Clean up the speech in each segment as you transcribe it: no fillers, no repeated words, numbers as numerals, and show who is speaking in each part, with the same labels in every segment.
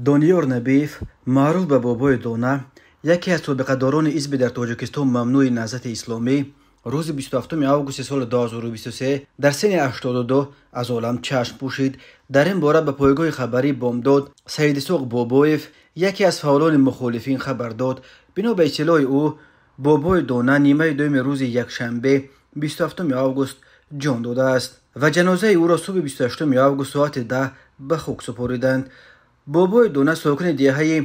Speaker 1: Дониёр Набиев, маъруф ба Бобои Дона, яке аз собиқадорони ҳизби дар Тоҷикистон мамнӯи Наҳзати Исломӣ, рӯзи 27 августи соли 2023 дар синни 82 аз олам чашм пӯшид. Дар ин бора ба пойгоҳи хабарӣ Бомдод Саидисоқ Бобоев, яке аз фаъолони мухолифин, хабар дод. Бино ба иттилои ӯ, Бобои Дона нимаи дуюми рӯзи якшанбе 27 август ҷон додааст ва ҷанозаи ӯро субҳи 28 август соати 10 ба хок супориданд. Бобои Дона, сокини деҳаи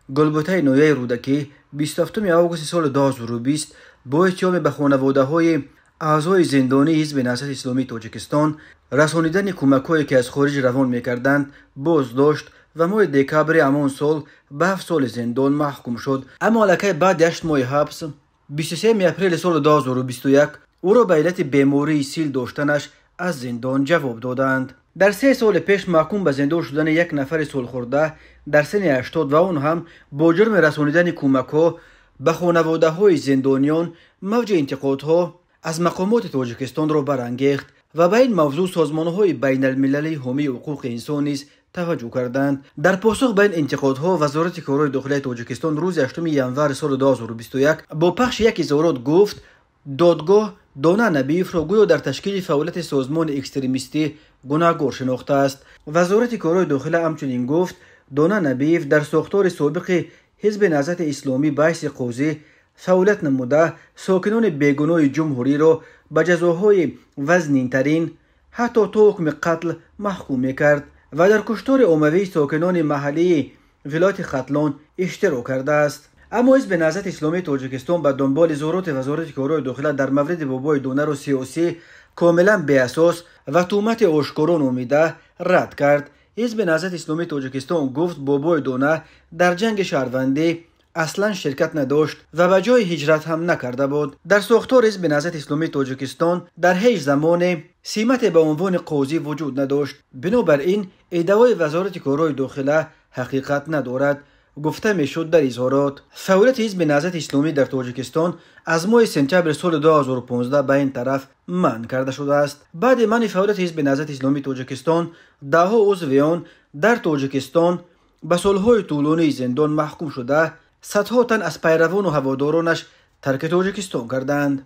Speaker 1: Гулбутаи ноҳияи Рӯдакӣ, 27 августи соли 2020 бо иттиҳоми ба хонаводаҳои аъзои зиндонии ҳизби Наҳзати Исломии Тоҷикистон расонидани кӯмакҳое, ки аз хориҷ равон мекарданд, боздошт ва моҳи декабри ҳамон сол ба 7 соли зиндон маҳкум шуд. Аммо аллакай баъди 8 моҳи ҳабс, 23 апрели соли 2021 ӯро ба иллати бемории сил доштанаш аз зиндон ҷавоб доданд. Дар 3 соли пеш маҳкум ба зиндон шудани як нафари солхӯрда дар синни 80 ва он ҳам бо ҷурми расонидани кӯмакҳо ба хонаводаҳои зиндониён мавҷи интиқодҳо аз мақомоти Тоҷикистонро барангехт ва ба ин мавзӯъ созмонҳои байналмилалии ҳомии ҳуқуқи инсон низ таваҷҷӯҳ карданд. Дар посух ба ин интиқодҳо Вазорати корҳои дохилияи Тоҷикистон рӯзи 8 январи соли 2021 бо пахши як изҳорот гуфт, додгоҳ Дона Набиевро гӯё дар ташкили фаъолияти созмони экстремистӣ гунаҳгор шинохтааст. Вазорати корҳои дохила ҳамчунин гуфт, Дона Набиев дар сохтори собиқи ҳизби Наҳзати Исломӣ ба ҳайси қозӣ фаъолият намуда, сокинони бегуноҳи ҷумҳуриро ба ҷазоҳои вазнинтарин, ҳатто то ҳукми қатл маҳкум мекард ва дар куштори оммавии сокинони маҳаллии вилояти Хатлон иштирок кардааст. Аммо ҳизби Наҳзати Исломии Тоҷикистон ба дунболи зуҳуроти Вазорати корҳои дохила дар мавриди Бобои Донаро сиёсӣ, комилан беасос ва туҳмати ошкоро номида рад кард. Ҳизби Наҳзати Исломии Тоҷикистон гуфт, Бобои Дона дар ҷанги шаҳрвандӣ аслан ширкат надошт ва ба ҷои ҳиҷрат ҳам накарда буд. Дар сохтори ҳизби Наҳзати Исломии Тоҷикистон дар ҳеҷ замоне симате ба унвони қозӣ вуҷуд надошт. Бинобар ин иддаои Вазорати корҳои дохила ҳақиқат надорад, гуфта мешуд дар изҳорот. Фаъолияти ҳизби Наҳзати Исломӣ дар Тоҷикистон аз моҳи сентябри соли 2015 ба ин тараф манъ карда шудааст. Баъди манъи фаъолияти ҳизби Наҳзати Исломии Тоҷикистон даҳҳо узви он дар Тоҷикистон ба солҳои тӯлонии зиндон маҳкум шуда, садҳо тан аз пайравону ҳаводоронаш тарки Тоҷикистон карданд.